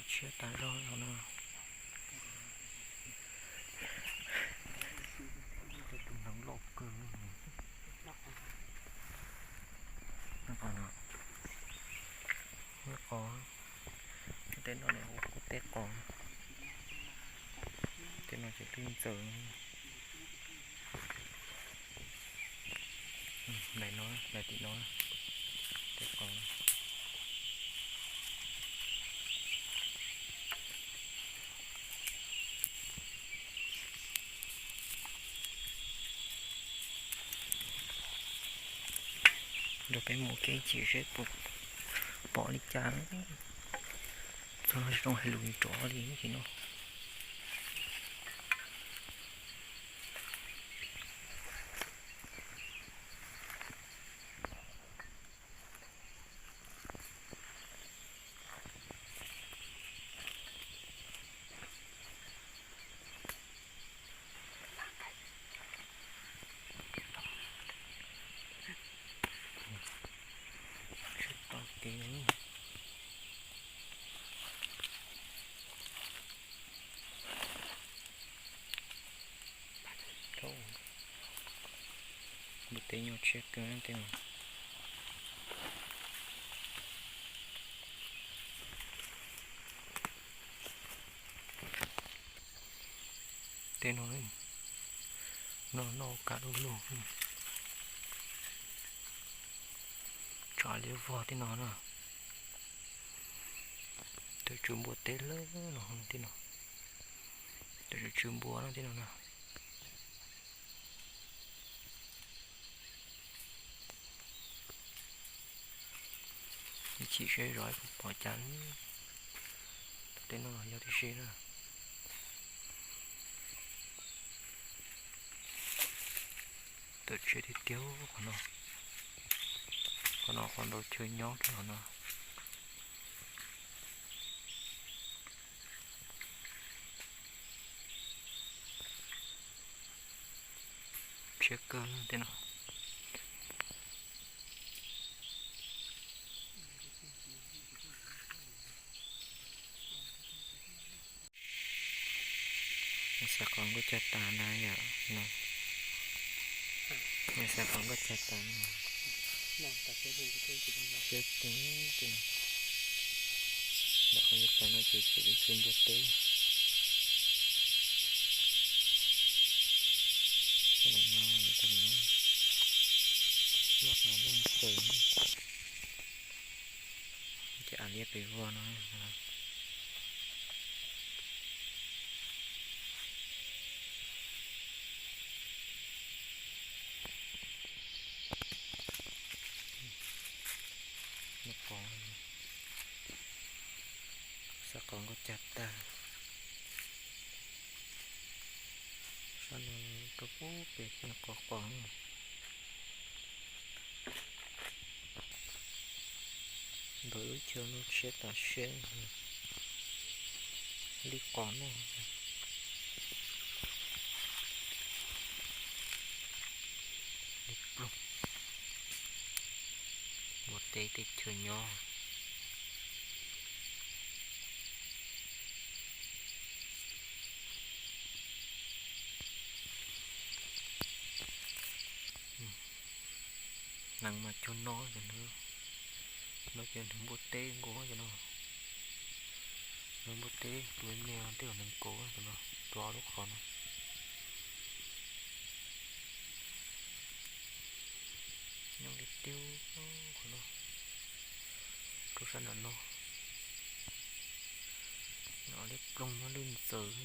Tshiab tas zog no na. Tus hneev loj kawg. Qos, tej no hu ua tej qos, tej no ces lub ntxaws. Daim no, daim tim no, tej qos. Nrog peb mus ua ke ib chim seb puas pom li cas. Txog no tsis zoo hais lus rov li no. Sib tau kev. Npua teb nyob tshiab kawg tej no. Tej no, no noj kav lug lug. Tsam liab vog tej no na. Tej tsw npua teb lawm no tej no. Tej tsw tsw npua no tej no na. Ib chim seb zov ib puas pom cas. Tej no los yog tib si na. Tawm tshiab tiag tiag qhov no. Qhov no qhov ntau chaw nyob kiag qhov no. Tshiab kawg tej no. Xav qhov nkauj cag tas na yom no. Xav qhov nkauj cag tas no. Siab teg tej no. Lam qhov yog tas no ces tseem ib tug npua teb. Lam no, lam no, lam no. Ces av liab pes vog no. Nws qos, xav qos nkauj cag tag. Sab no rau pub pem nws qos qos. Ntawm lub chaw no tshiab tas siab li qos no. Li ploog. Npua teb tej chaw nyob. Neeg mas cuag no ces nws, no ces nws npua teb nkaus ces no. Nws npua teb tus me me no tej zaum nws nkaus ces no, tus ob lub qhov no. Nyob li tiag qhov no, rau sab nram no. Nyob li ploog nyob li ntxaws.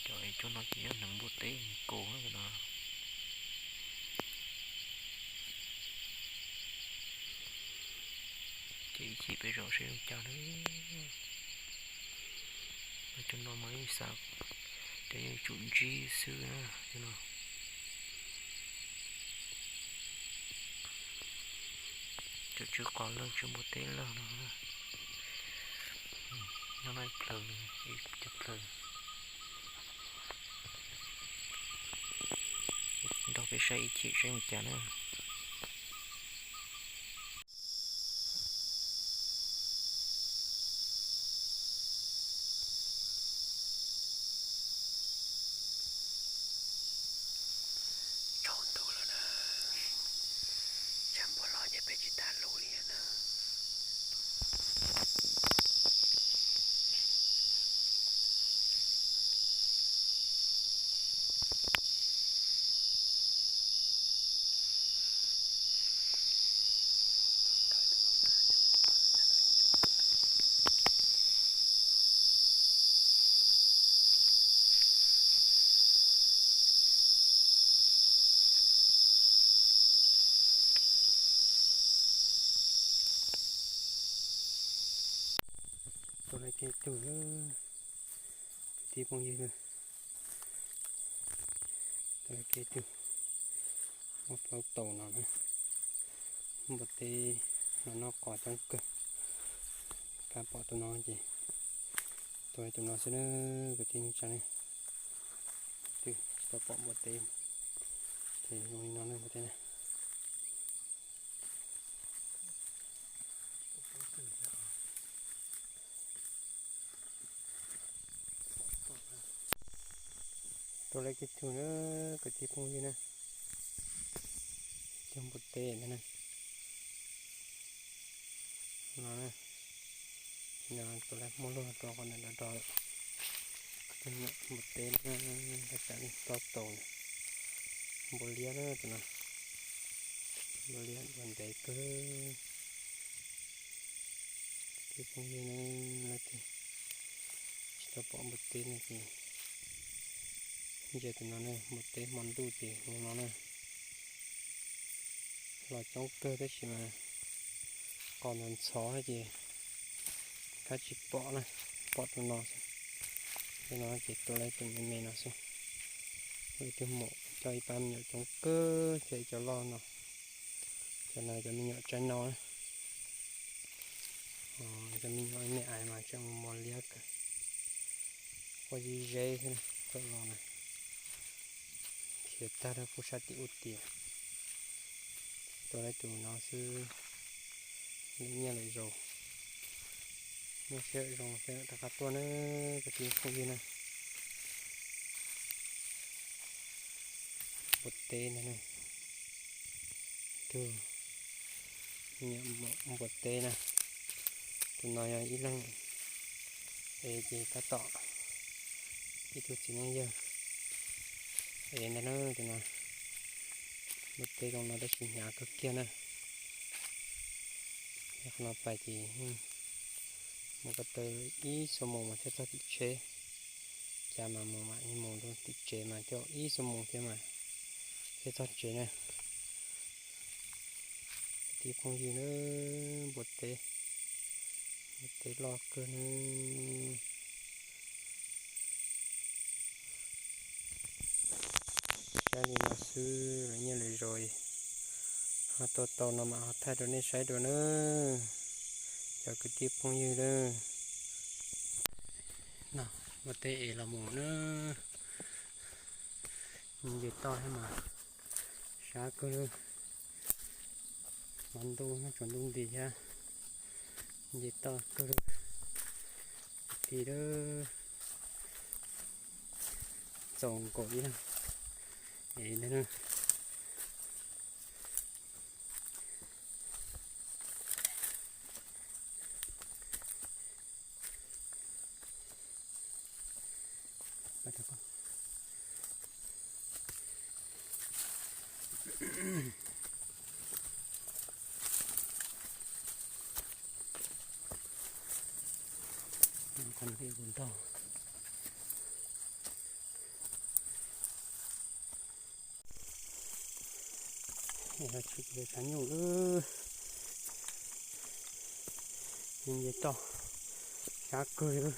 Cov es cov no ces yog neeg npua teb nkaus no. Ces ib chim peb zaum seb zoo cas na. Cov no mas yeej xav tias yeej tsum ntsib xwb na cov no. Cov tsw qos lawg tsw npua teb lawg no. Nyob no ib plhaw, ib cov plhaw. Nrog peb saib ib chim saib mus cas na. Tuaj lawv kev tug, kwv tij phooj ywg, tuaj lawv kev tug, muaj plaub taus no na. Npua teb no noj qos coob kawg. Kab pom tus no ces tuaj tus no xwb na, kwv tij neej tsa ne. Twb tsis tau pom npua teb ces zoo li no na npua teb na. Tuaj lawv kev tug na, kwv tij phooj ywg na, cog npua teb ntag na. No, no tuaj lawv muaj luag rau qhov ntawm no rau npua teb na, tsam li plaub taus na. Npua liab na tus no, npua liab npua ntev kawg. Kwv tij phooj ywg na, leej twg tsis tau pom npua teb no ces ntsia tus no na, npua teb hmo ntuj ces zoo no na. Los coob kawg tab sis mas qos ntxhov ntxhov ces kab tsis pom na, pom tus no xwb. Tus no ces tus lawv tus me me no xwb. Ib tug maum coj ib pab me nyuam coob kawg, coj ib co loj no. Cov no cov me nyuam tsaib no na. Cov me nyuam me ais mas tseem mos liab kawg, quaj zib zeb xwb na, txom los na. Khiav tag rau pub sab tim ub tiag. Tuaj lawv tus no xwb, lawm nyiaj lawm zaus. Muaj siab lawm zoo thiaj rov qab tuaj na, kwv tij phooj ywg na. Npua teb ntag na. Tus nyiam npua teb na, tus no yog ib leeg ev ces tab tom ib tug txiv neej yawg ev ntag na tus no. Npua teb zoo no tab sis hnyav kawg kiag na. Yog qhov no pais ces mus ko taw ib xuab moos mas thiaj txog tim tsheb. Cas mas mus mam mus rau tim tsev mas coj ib xuab moos thiab mas thiaj txog tsev na. Kwv tij phooj ywg na, npua teb, npua teb loj kawg na. Saib li no xwb los nyiaj lawm zaus, ho tuaj tau no mam ho thaij rau nej saib dua na, cov kwv tij phooj ywg na. No, npua teb ev los mus na, nce toj thiab mas sab kawg li. Hmo ntuj tsaus ntuj nti thiab, nce toj kawg li. Kwv tij, txaus nkaus ib leeg ev ntag na. Qhov no kuv ntaug. Tsis tshav nyuj lawm, nce toj sab kawg li.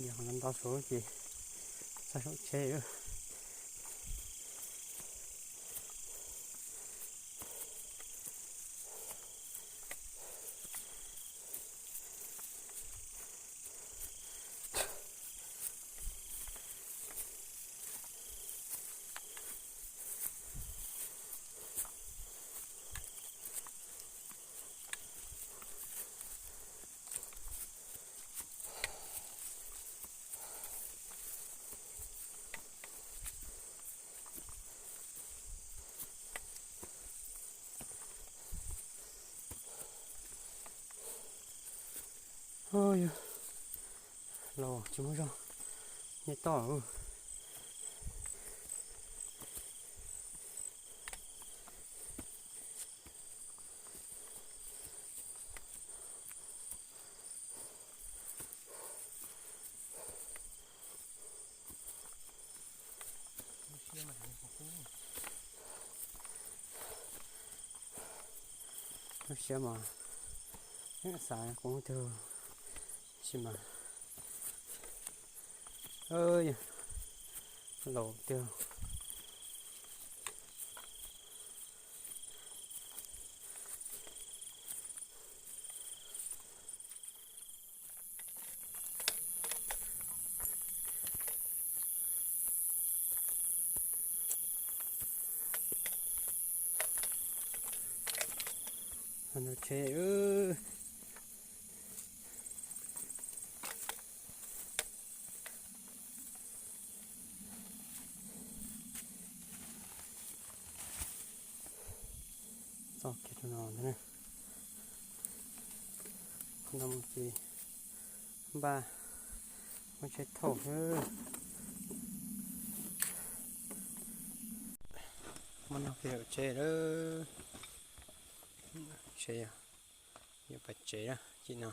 Yog qhov no nto saud ces txog saum tsheb lawm. Los tsis muaj zog, nce toj. Siab mas xav kuv tug, tab sis mas yog laus tiag. Tsheb txoj kev rau no ntag. Qhov no mus tsis npaj, muaj tsheb thauj xwb. Muab noj kiag lawm tsheb lawm. Tsheb yog yuav pais tsev na, cim no.